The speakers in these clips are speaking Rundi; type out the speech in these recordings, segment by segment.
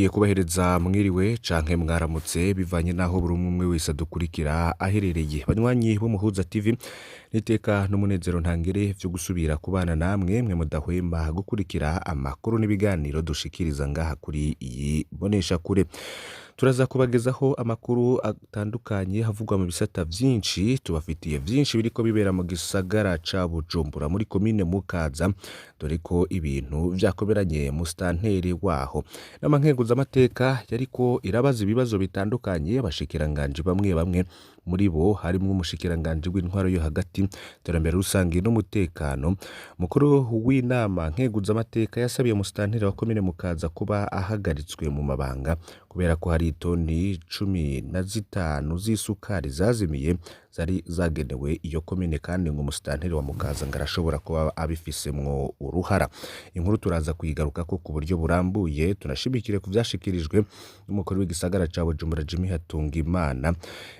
Nongeye kubahereza mwiriwe canke mwaramutse bivanye n'aho buri umwe umwe wese adukurikira aherereye. Banywanyi b'Umuhuza TV, n'iteka n'umunezero ntangere vyo gusubira kubana namwe mwe mudahwema gukurikira amakuru n'ibiganiro dushikiriza ngaha kuri iyi mboneshakure. Turaza kubagezaho amakuru atandukanye havugwa mu bisata vyinshi, tubafitiye vyinshi biriko bibera mu gisagara ca Bujumbura muri komine Mukaza, dore ko ibintu vyakomeranye musitanteri waho. Inama nkenguzamateka yariko irabaza ibibazo bitandukanye abashikiranganji bamwe bamwe, muri bo harimwo umushikiranganji w'intwaro yo hagati, iterambere rusangi n'umutekano. Umukuru w'inama nkenguzamateka yasabiye musitanteri wa komine Mukaza kuba ahagaritswe mu mabanga kubera ko hari itoni 15 z'isukari zazimiye zari zagenewe iyo komine, kandi ngo umusitanteri wa Mukaza ngo arashobora kuba abifisemwo uruhara. Inkuru turaza kuyigarukako ku buryo burambuye, tunashimikire ku vyashikirijwe n'umukuru w'igisagara ca Bujumbura Jimmy Hatungimana,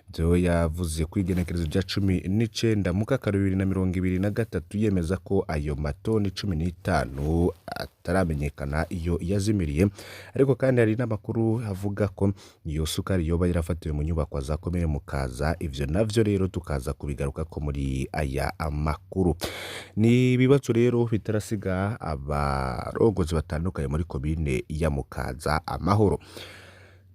ivyo yavuze kw'igenekerezo rya 19 Mukakaro 2023, yemeza ko ayo matoni 15 ataramenyekana iyo yazimiriye. Ariko kandi hari n'amakuru avuga ko iyo sukari yoba yarafatiwe mu nyubakwa za komine Mukaza, ivyo navyo rero tukaza kubigarukako muri aya makuru. Ni ibibazo rero bitarasiga abarongozi batandukanye muri komine ya Mukaza amahoro.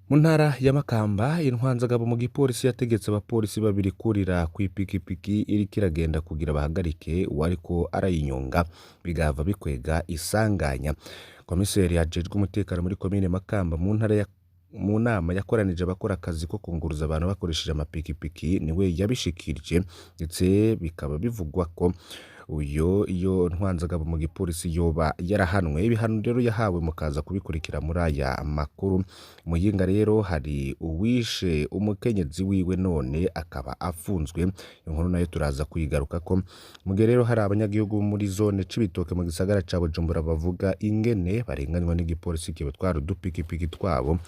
Mu ntara ya Makamba, intwanzagabo mu gipolisi yategetse abapolisi babiri kurira kw'ipikipiki iriko iragenda kugira bahagarike uwariko arayinyonga, bigahava bikwega isanganya. Komiseri ajejwe umutekano muri komine Makamba mu ntara ya mu nama yakoranije abakora akazi ko kunguruza abantu bakoresheje amapikipiki niwe yabishikirije, ndetse bikaba bivugwa ko uyo iyo ntwanzagabo mu gipolisi yoba yarahanwe. Ibihano rero yahawe mukaza kubikurikira muri aya makuru. Muyinga rero hari uwishe umukenyezi wiwe none akaba afunzwe, inkuru nayo turaza kuyigarukako. Mu gihe rero hari abanyagihugu muri zone Cibitoke mu gisagara ca Bujumbura bavuga ingene barenganywa n'igipolisi kibatwara udupikipiki twabo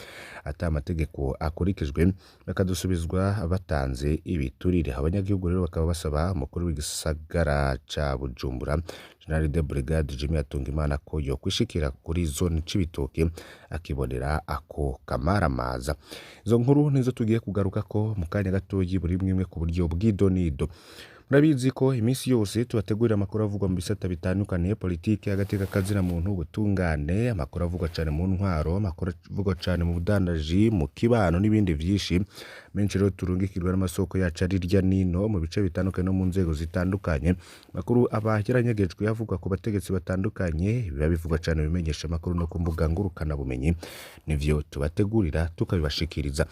ata amategeko akurikijwe, bakadusubizwa batanze ibiturire. Abanyagihugu rero bakaba basaba umukuru w'igisagara ca Bujumbura General de Brigade Jimmy Hatungimana ko yokwishikira kuri zone Cibitoke akibonera ako kamaramaza. Izo nkuru nizo tugiye kugarukako mu kanya gatoyi, buri imwe ku buryo bw'idonido. Murabizi ko iminsi yose tubategurira amakuru avugwa mu bisata bitandukanye: politike, agateka kazina muntu, ubutungane, amakuru avugwa cane mu ntwaro, amakuru avugwa cane mu budandaji, mu kibano n'ibindi vyinshi. Menshi rero turungikirwa n'amasoko yacu ari hirya nino mu bice bitandukanye no mu nzego zitandukanye. Amakuru aba yaranyegejwe avugwa ku bategetsi batandukanye, biba bivugwa cane mu bimenyesha amakuru no ku mbuga ngurukanabumenyi, nivyo tubategurira tukabibashikiriza.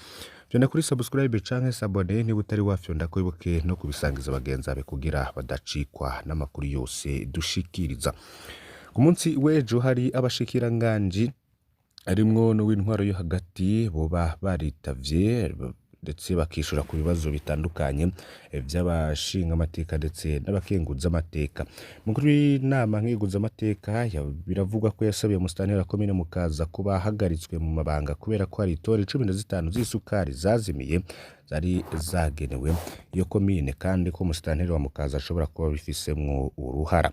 Fyonda kuri subscribe canke s'abonner niba utari wafyonda, ko wibuke no kubisangiza bagenzi bawe kugira badacikwa n'amakuru yose dushikiriza. Ku munsi w'ejo hari abashikiranganji harimwo n'uw'intwaro yo hagati boba baritavye ndetse bakishura ku bibazo bitandukanye vy'abashingamateka ndetse n'abakenguzamateka. Umukuru w'inama nkenguzamateka biravugwa ko yasabiye umusitanteri wa komine Mukaza kuba ahagaritswe mu mabanga kubera ko hari itoni 15 z'isukari zazimiye zari zagenewe iyo komine, kandi ko umusitanteri wa Mukaza ashobora kuba abifisemwo uruhara.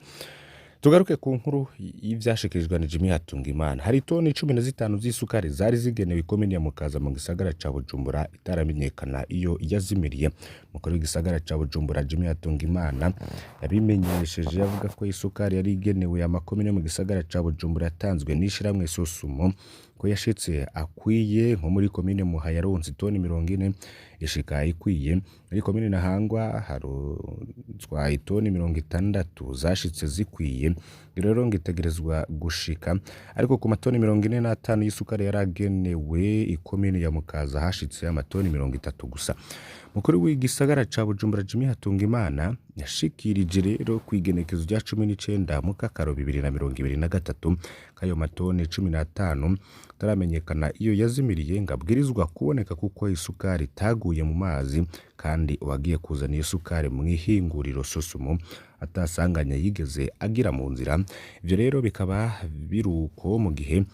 Tugaruke ku nkuru y'ivyashikirijwe na Jimmy Hatungimana. Hari itoni 15 z'isukari zari zigenewe ikomine ya Mukaza mu gisagara ca Bujumbura itaramenyekana iyo yazimiriye. Umukuru w'igisagara ca Bujumbura Jimmy Hatungimana yabimenyesheje avuga ko isukari yari igenewe amakomine mu gisagara ca Bujumbura yatanzwe n'ishirahamwe Sosumo, ko yashitse akwiye. Nko muri komine Muha yaronse itoni 40, ishika ikwiye. Muri komine Ntahangwa haronswa itoni 60 zashitse zikwiye, rero ngo itegerezwa gushika. Ariko ku matoni 45 y'isukari yaragenewe ikomine ya Mukaza hashitse amatoni 30 gusa. Mukuru w'igisagara ca Bujumbura Jimmy Hatungimana yashikirije rero kw'igenekezo rya 19 Mukakaro 2023 k'ayo matoni 15 ataramenyekana iyo yazimiriye ngo abwirizwa kuboneka, kuko isukari itaguye mu mazi, kandi uwagiye kuzana iyo sukari mw'ihinguriro Sosumo atasanganya yigeze agira mu nzira. Ivyo rero bikaba biruko mu gihe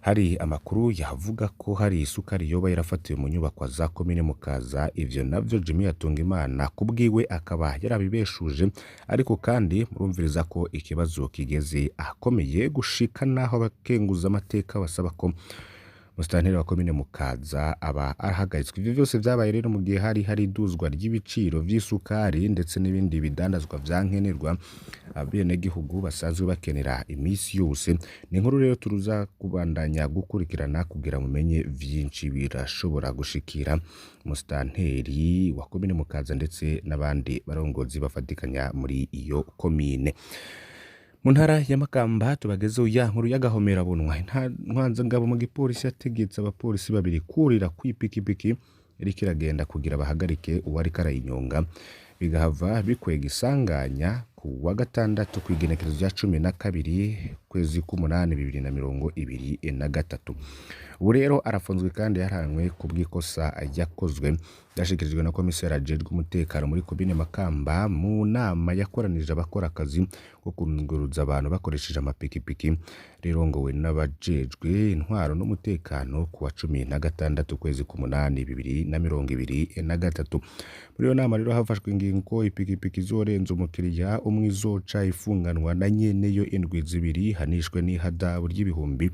hari amakuru yavuga ko hari isukari yoba yarafatiwe mu nyubakwa za komine Mukaza. Ivyo navyo Jimmy Hatungimana kubwiwe akaba yarabibeshuje. Ariko kandi murumviriza ko ikibazo kigeze ahakomeye gushika naho abakenguzamateka basaba ko Musitanteri wa komine Mukaza aba arahagaritswe. Ivyo vyose vyabaye rero mu gihe hari iduzwa ry'ibiciro vy'isukari ndetse n'ibindi bidandazwa vyankenerwa abenegihugu basanzwe bakenera imisi yose. Ni inkuru rero turuza kubandanya gukurikirana kugira mumenye vyinshi birashobora gushikira musitanteri wa komine Mukaza ndetse n'abandi barongozi bafatikanya muri iyo komine. Mu ntara ya Makamba tubagezeho ya nkuru y'agahomerabunwa. Intwanzangabo mu gipolisi yategetse abapolisi babiri kurira kw'ipikipiki iriko iragenda kugira bahagarike uwariko arayinyonga, bigahava bikwega isanganya ku wa gatandatu kw'igenekerezo rya 12 kwezi k'umunani 2023. Ubu rero arafunzwe kandi yarahanwe ku bw'ikosa yakozwe. Vyashikirijwe na komiseri ajejwe umutekano muri komine Makamba mu nama yakoranije abakora akazi ko kunguruza abantu bakoresheje amapikipiki, rirongowe n'abajejwe intwaro n'umutekano ku wa 16 kwezi k'umunani 2023. Muri iyo nama rero hafashwe ingingo ko ipikipiki izorenza umukiriya umwe izoca ifunganwa na nyeneyo indwi zibiri, hanishwe n'ihadabu ry'ibihumbi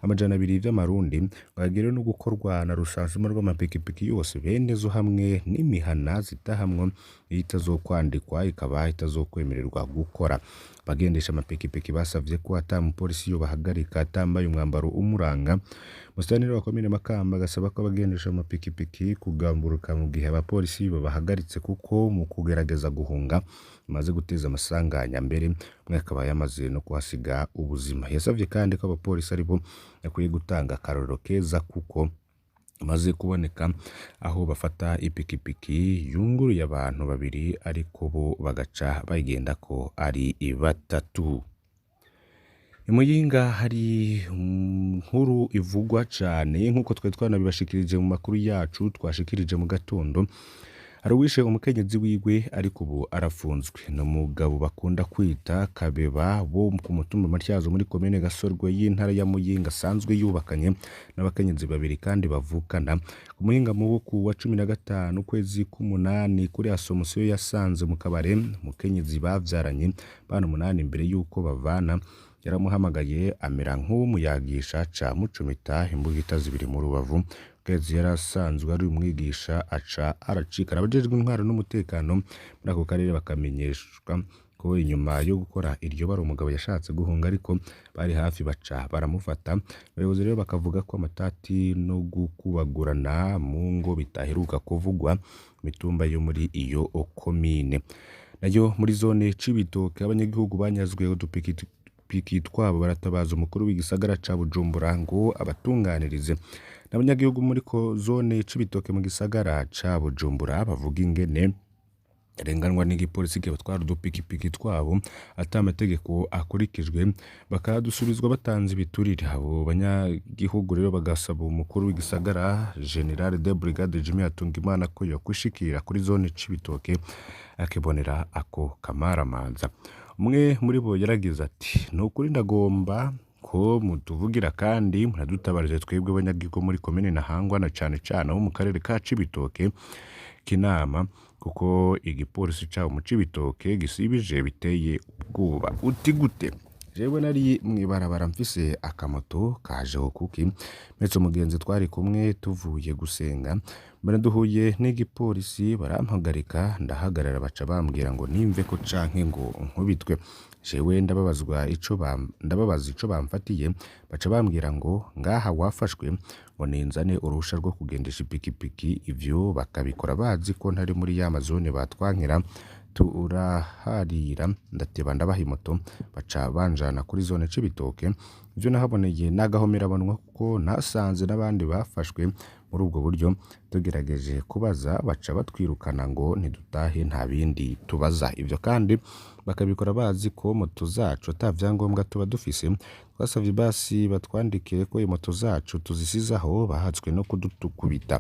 200 vy'amarundi, ngo hagire no gukorwa na rusansuma rw'amapikipiki yose bene zo hamwe n'imihana zitahamwo itazokwandikwa ikaba itazokwemererwa gukora. Abagendesha amapikipiki basavye ko ata mupolisi yobahagarika atambaye umwambaro umuranga. Musitanteri wa komine Makamba agasaba ko abagendesha amapikipiki kugamburuka mu gihe abapolisi babahagaritse kuko mu kugerageza guhunga bimaze guteza amasanganya, mbere umwe akaba yamaze no kuhasiga ubuzima. Yasavye kandi ko abapolisi aribo bakwiye gutanga akarorero keza kuko bamaze kuboneka aho bafata ipikipiki yunguruye abantu babiri ariko bo bagaca bayigendako ari batatu. I Muyinga hari inkuru ivugwa cane nk'uko twari twanabibashikirije mu makuru yacu twashikirije mu gatondo. Hari uwishe umukenyezi wiwe ariko ubu arafunzwe. Ni umugabo bakunda kwita Kabeba wo ku mutumba Matyazo muri komine Gasorwe y'intara ya Muyinga, asanzwe yubakanye n'abakenyezi babiri kandi bavukana. Ku muhingamo wo ku wa 15 ukwezi k'umunani kuri Asomusiyo yasanze mu kabare umukenyezi bavyaranye bana umunani imbere yuko bavana, yaramuhamagaye amera nk'uwumuyagisha aca amucumita imbugita zibiri mu rubavu. Umukenyezi yari asanzwe ari umwigisha aca aracikana. Abajejwe intwaro n'umutekano muri ako karere bakamenyeshwa ko inyuma yo gukora iryo bara umugabo yashatse guhunga ariko bari hafi baca baramufata. Abayobozi rero bakavuga ko amatati no gukubagurana mu ngo bitaheruka kuvugwa mitumba yo muri iyo komine. Nayo muri zone Cibitoke abanyagihugu banyazwe udupikipiki twabo baratabaza umukuru w'igisagara ca Bujumbura ngo abatunganirize. N'abanyagihugu muri ko zone Cibitoke mu gisagara ca Bujumbura bavuga ingene renganwa n'igipolisi kibatwara udupikipiki twabo ata amategeko akurikijwe, bakadusubizwa batanze ibiturire. Abo banyagihugu rero bagasaba umukuru w'igisagara General de Brigade Jimmy Hatungimana ko yokwishikira kuri zone Cibitoke akibonera ako kamaramanza. Umwe muri bo yaragize ati: "Ni ukuri ndagomba ko mutuvugira kandi muradutabarije twebwe abanyagihugu muri komine Ntahangwa na cane cane abo mu karere ka Cibitoke k'inama, kuko igipolisi cabo mu Cibitoke gisibije biteye ubwoba." Uti gute? Jewe nari mw'ibarabara mfise akamoto kajeho kuki mpetse umugenzi twari kumwe tuvuye gusenga, mbona duhuye n'igipolisi barampagarika, ndahagarara baca bambwira ngo nimveko canke ngo nkubitwe. Jewe ndababaza ico bamfatiye, baca bambwira ngo ngaha wafashwe ngo ninzane uruhusha rwo kugendesha ipikipiki. Ivyo bakabikora bazi ko ntari muri ya mazone batwankira. Turaharira ndateba ndabaha imoto baca banjana kuri zone Cibitoke. Ivyo nahaboneye n'agahomerabunwa kuko nasanze n'abandi bafashwe muri ubwo buryo. Tugerageje kubaza baca batwirukana ngo ntidutahe nta bindi tubaza. Ivyo kandi bakabikora bazi ko moto zacu ata vyangombwa tuba dufise. Twasavye basi batwandikire ko imoto zacu tuzisize aho, bahatswe no kudutukubita.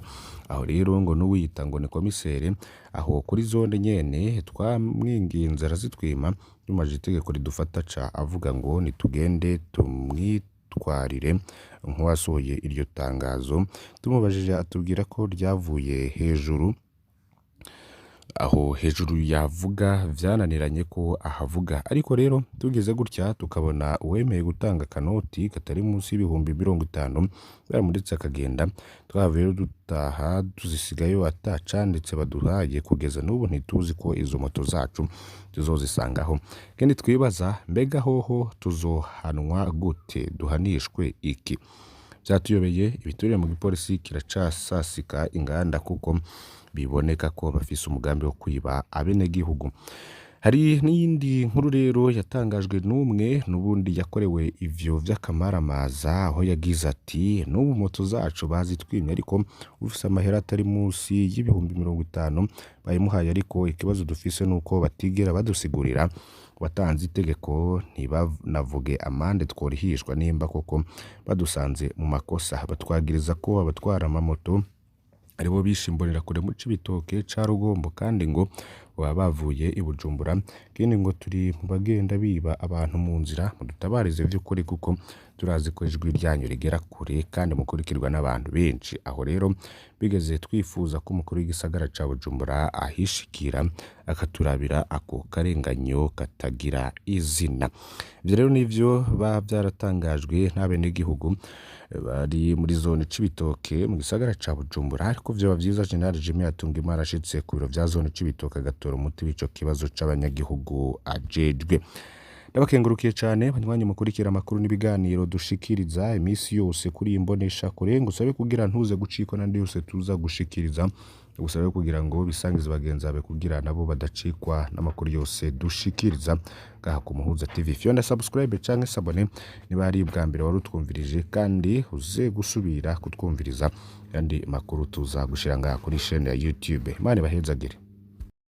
Aho rero ngo n'uwiyita ngo ni komiseri aho kuri zone nyene twamwinginze arazitwima, nyuma itegeko ridufata aca avuga ngo nitugende tumwitwarire nk'uwasohoye iryo tangazo. Tumubajije atubwira ko ryavuye hejuru. Aho hejuru yavuga vyananiranye ko ahavuga, ariko rero tugeze gutya tukabona uwemeye gutanga akanoti katari munsi y'ibihumbi 50 baramuretse akagenda. Twahavuye rero dutaha tuzisigayo atacanditse baduhaye. Kugeza n'ubu ntituzi ko izo moto zacu tuzozisangaho. Kandi twibaza, mbega hoho tuzohanwa gute, duhanishwe iki? Vyatuyobeye. Ibiturire mu gipolisi kiracasasika inganda, kuko biboneka ko bafise umugambi wo kwiba abenegihugu. Hari n'iyindi nkuru rero yatangajwe n'umwe n'ubundi yakorewe ivyo vy'akamaramaza, aho yagize ati: "N'ubu moto zacu bazitwimye, ariko ufise amahera atari munsi y'ibihumbi 50 bayimuhaye. Ariko ikibazo dufise nuko batigera badusigurira watanze itegeko, ntibanavuge amande tworihishwa nimba koko badusanze mu makosa. Batwagiriza ko abatwara amamoto aribo bishe imbonerakure mu Cibitoke ca Rugombo, kandi ngo baba bavuye i Bujumbura. Ikindi ngo turi mu bagenda biba abantu mu nzira. Mudutabarize vy'ukuri, kuko turazi ko ijwi ryanyu rigera kure kandi mukurikirwa n'abantu benshi. Aho rero bigeze, twifuza ko umukuru w'igisagara ca Bujumbura ahishikira akaturabira ako karenganyo katagira izina." Ivyo rero nivyo ba vyaratangajwe n'abenegihugu bari muri zone Cibitoke mu gisagara ca Bujumbura. Ariko vyoba vyiza General Jimmy Hatungimana ashitse ku biro vya zone Cibitoke agatora umuti w'ico kibazo c'abanyagihugu ajejwe. Ndabakengurukiye cane banywanyi mukurikira amakuru n'ibiganiro dushikiriza imisi yose kuri iyi mbonesha kure. Ngusabe kugira ntuze gucikwa n'andi yose tuza gushikiriza, ngusabe kugira ngo bisangize bagenzi bawe kugira nabo badacikwa n'amakuru yose dushikiriza ngaha ku Muhuza TV. Fyonda subscribe canke s'abonner niba ari bwa mbere wari utwumvirije, kandi uze gusubira kutwumviriza yandi makuru tuza gushira ngaha kuri chaîne ya YouTube. Imana ibahezagire.